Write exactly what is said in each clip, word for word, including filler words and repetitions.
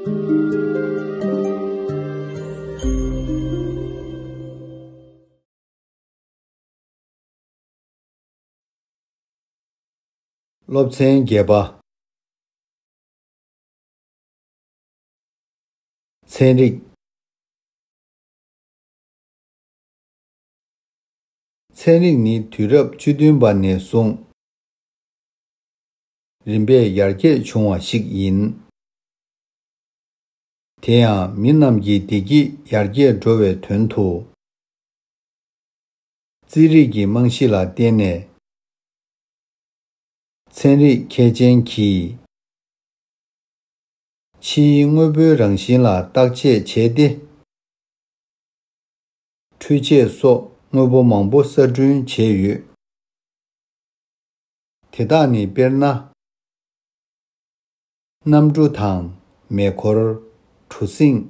སློབ་ཚན་བརྒྱད་པ། ཚན་རིག་ཚན་རིག་ནི་དུས་རབས་བཅུ་བདུན་པ་ནས་བཟུང་རིམ་པས་ཡར་རྒྱས་བྱུང་བ་ཞིག་ཡིན། དེ་ཡང་མི་རྣམས་ཀྱི་བདེ་སྐྱིད་ཡར་རྒྱས་འགྲོ་བའི་དོན་དུ། རྩིས་རིག་གི་རྨང་གཞི་ལ་བརྟེན་ནས། ཚན་རིག་མཁས་ཅན་གྱིས། ཕྱིའི་དངོས་པོའི་རང་བཞིན་ལ་བརྟག་དཔྱད་བྱས་ཏེ། འཕྲུལ་ཆས་སོགས་དངོས་པོ་མང་པོ་གསར་སྐྲུན་བྱས་ཡོད། དེ་དག་ནི་དཔེར་ན། གནམ་གྲུ་དང་མེ་འཁོར། གྲུ་གཟིངས།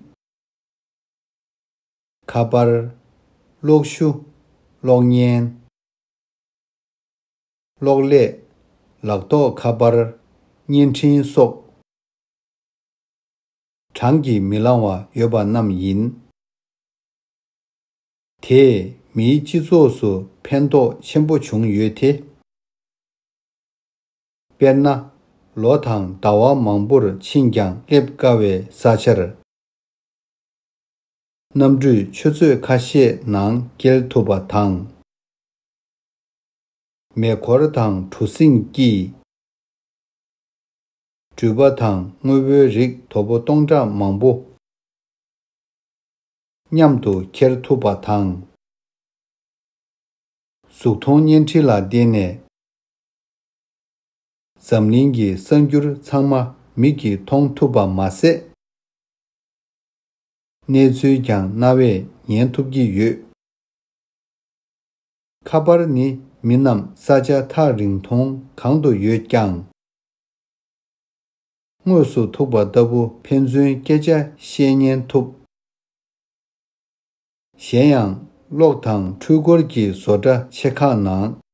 ཁ་པར། གློག་ཤུགས། གློག་བརྙན། གློག་ཀླད། ལག་ཐོགས་ཁ་པར། བརྙན་འཕྲིན་སོགས། གྲངས་ཀྱིས་མི་ལང་བ་ཡོད་པ་རྣམས་ཡིན། དེས་མིའི་སྤྱི་ཚོགས་སུ་ཕན་ཐོགས་ཆེན་པོ་བྱུང་ཡོད་དེ། དཔེར་ན། ལོ་དང་ཟླ་བ་མང་པོར་ཕྱིན་ཀྱང་སླེབས་དཀའ་བའི་ས་ཆར། གནམ་གྲུས་ཆུ་ཚོད་ཁ་ཤས་ནང་བསྐྱལ་ཐུབ་པ་དང་། མེ་འཁོར་དང་གྲུ་གཟིངས་ཀྱིས། འགྲུལ་པ་དང་དངོས་པོའི་རིགས་དོ་པོ་སྟོང་ཕྲག་མང་པོ་མཉམ་དུ་འཁྱེར་ཐུབ་པ་དང་། གཟུགས་མཐོང་བརྙན་འཕྲིན་ལ་བརྟེན་ནས། འཛམ་གླིང་གི་གསར་འགྱུར་ཚང་མ་མིག་གིས་མཐོང་ཐུབ་པ་མ་ཟད། གནས་ཚུལ་ཀྱང་རྣ་བས་ཉན་ཐུབ་ཀྱི་ཡོད། ཁ་པར་ནི་མི་རྣམས་ས་ཆ་ཐག་རིང་ཐུང་གང་དུ་ཡོད་ཀྱང་། དངོས་སུ་ཐུག་པ་ལྟ་བུ་ཕན་ཚུན་སྐད་ཆ་བཤད་ཉན་ཐུབ། གཞན་ཡང་གློག་དང་འཕྲུལ་འཁོར་གྱི་བཟོ་གྲྭ་ཆེ་ཁག་ནང་།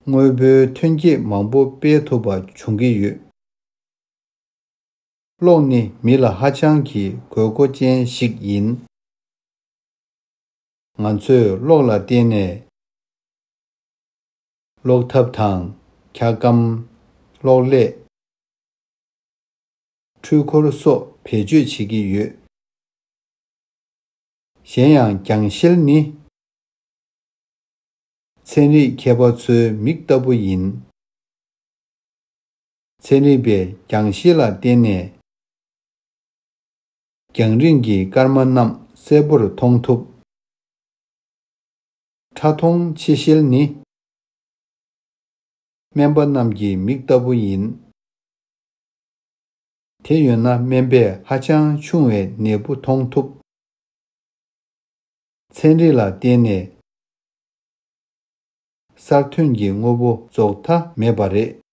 དངོས་པོའི་ཐོན་སྐྱེད་མང་པོ་སྤེལ་ཐུབ་པ་བྱུང་གི་ཡོད། གློག་ནི་མི་ལ་ཧ་ཅང་གི་དགོས་མཁོ་ཅན་ཞིག་ཡིན། ང་ཚོས་གློག་ལ་བརྟེན་ནས། གློག་ཐབ་དང་འཁྱག་སྒམ། གློག་ཀླད། འཕྲུལ་འཁོར་སོགས་བེད་སྤྱོད་བྱེད་ཀྱི་ཡོད། གཞན་ཡང་རྒྱང་ཤེལ་ནི། ཚན་རིག་མཁས་པ་ཚོའི་མིག་ལྟ་བུ་ཡིན། ཚན་རིག་པས་རྒྱང་ཤེལ་ལ་བརྟེན་ནས། རྒྱང་རིང་གི་སྐར་མ་རྣམས་གསལ་པོར་མཐོང་ཐུབ། ཕྲ་མཐོང་ཕྱི་ཤེལ་ནི། སྨན་པ་རྣམས་ཀྱི་མིག་ལྟ་བུ་ཡིན། དེ་ཡོད་ན་སྨན་པས་ཧ་ཅང་ཆུང་བའི་ནད་འབུ་མཐོང་ཐུབ། ཚན་རིག་ལ་བརྟེན་ནས། གསར་ཐོན་གྱི་དངོས་པོ་རྫོགས་མཐའ་མེད་པ་རེད།